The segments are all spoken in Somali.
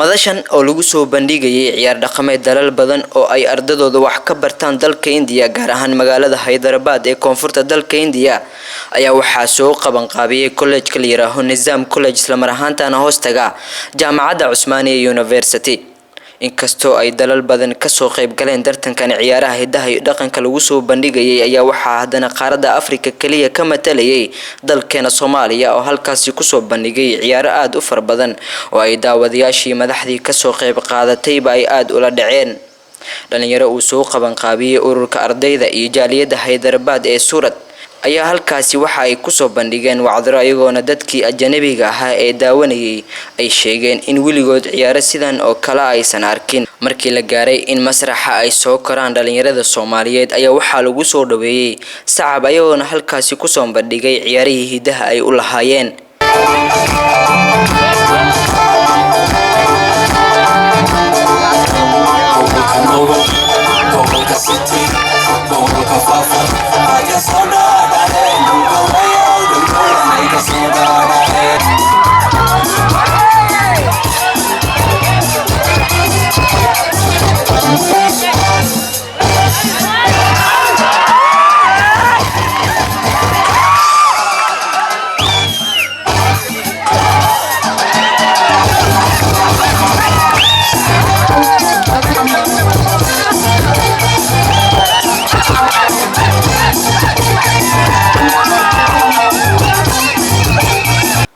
Madashan oo lagu soo bandhigayay ciyaar dhaqameed dalal badan oo ay ardadooda wax ka bartaan dalka India, gaar ahaan magaalada Hyderabad ee koonfurta dalka India, ayaa waxaa soo qaban qaabiyay college-ka la yiraaho Nizam College, isla mar ahaantaana hoostaga jaamacadda Cusmaaniya University. Inkastoo ay dalal badan kasoo qayb galeen tartankan ciyaaraha hidaha iyo dhaqanka lagu soo bandhigayay, ayaa waxaa haddana qaaradda Afrika kaliya ka matalayay dalkeena Soomaaliya, oo halkaasi kusoo bandhigay ciyaaro aada u fara badan oo ay daawadayaashii madaxdii kasoo qayb qaadatayba ay aada ula dhaceen. Dhalinyaro uu soo qaban qaabiyey ururka ardayda iyo jaaliyadda Hyderabad ee Suurad ayaa halkaasi waxa ay kusoo bandhigeen wacdaro, iyagoona dadkii ajanabiga ahaa ee daawanayay ay sheegeen in weligood ciyaaro sidan oo kale aysan arkin. Markii la gaaray in masraxa ay soo koraan dhalinyarada Soomaaliyeed, ayaa waxaa lagu soo dhaweeyey sacab, ayagoona halkaasi kusoo bandhigay ciyaarihii hidaha ay u lahaayeen.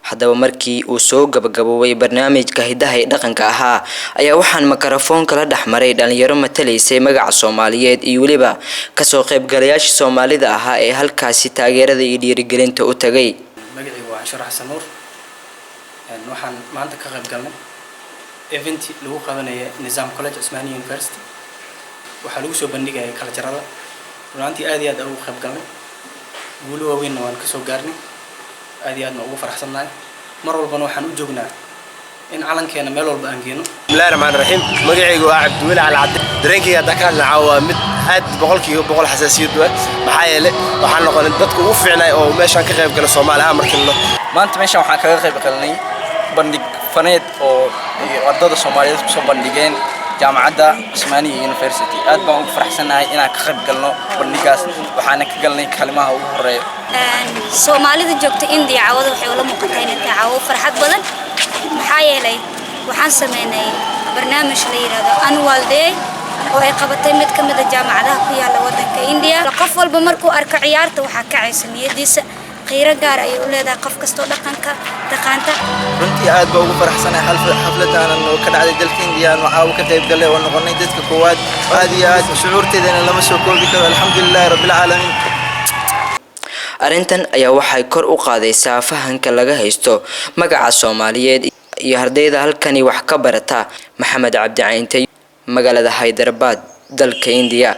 Haddaba markii uu soo gabagaboobay barnaamijka hidaha iyo dhaqanka ahaa, ayaa waxaan makarafoonka la dhex maray dhalinyaro matalaysay magaca Soomaaliyeed iyo weliba kasoo qaybgalayaashii Soomaalida ahaa ee halkaasi taageerada iyo dhiirigelinta u tagay. Magacaygu waa Canshuur Xasan Nuur. Waxaan maanta ka qayb galnay event lagu qabanaya Nizam College, Cusmania University. Waxaa lagu soo bandhigaya culture-ada. Runaantii aad iyo aad ugu qayb galnay, guulo waaweynna waan kasoo gaarnay, aad iyo aadna ugu faraxsannahay. Mar walbana waxaan u joognaa in calankeena meel walba aan geeno. Bismillahi raxmaan raxiim. Magacaygu waa Cabdiweli Cali Cabdi. Dareenkayga haddaan ka hadlna caawa waa mid aad 100% xasaasiyad u ah, maxaa yeele waxaan noqonay dadka ugu fiicnay oo meeshaan ka qayb gala Soomaali ahaan markii la Maanta meeshaan waxaan kaga qayb galnay bandhig faneed oo ay ardada Soomaaliyeed kusoo bandhigeen jaamacadda Cusmaaniya University. Aad baan ugu faraxsanahay inaan ka qayb galno bandhigaas, waxaana ka galnay kalimaha ugu horeeya. Soomaalida joogta India cawada waxay ula muuqataa inay tahay cawo farxad badan, maxaa yeelay waxaan sameynay barnaamij la yidhaahdo annual day oo ay qabatay mid ka mid a jaamacadaha ku yaala wadanka India. Qof walba markuu arko ciyaarta waxaa kacaysa niyadiisa, qiiro gaar ayay u leedahay qof kastoo dhaqanka taqaanta. Runtii aad baa ugu faraxsanahay xafladaanan oo ka dhacday dalka Indiya aanu caawa ka qayb galay oo noqonay dadka koowaad. Aad iyo aad shucuurteedana lama soo koobi karo. Alxamdulilahi rabbilcaalamiin. Arrintan ayaa waxay kor u qaadaysaa fahanka laga haysto magaca Soomaaliyeed iyo ardayda halkani wax ka barata. Maxamed Cabdi Cayntay, magaalada Hyderabad, dalka India.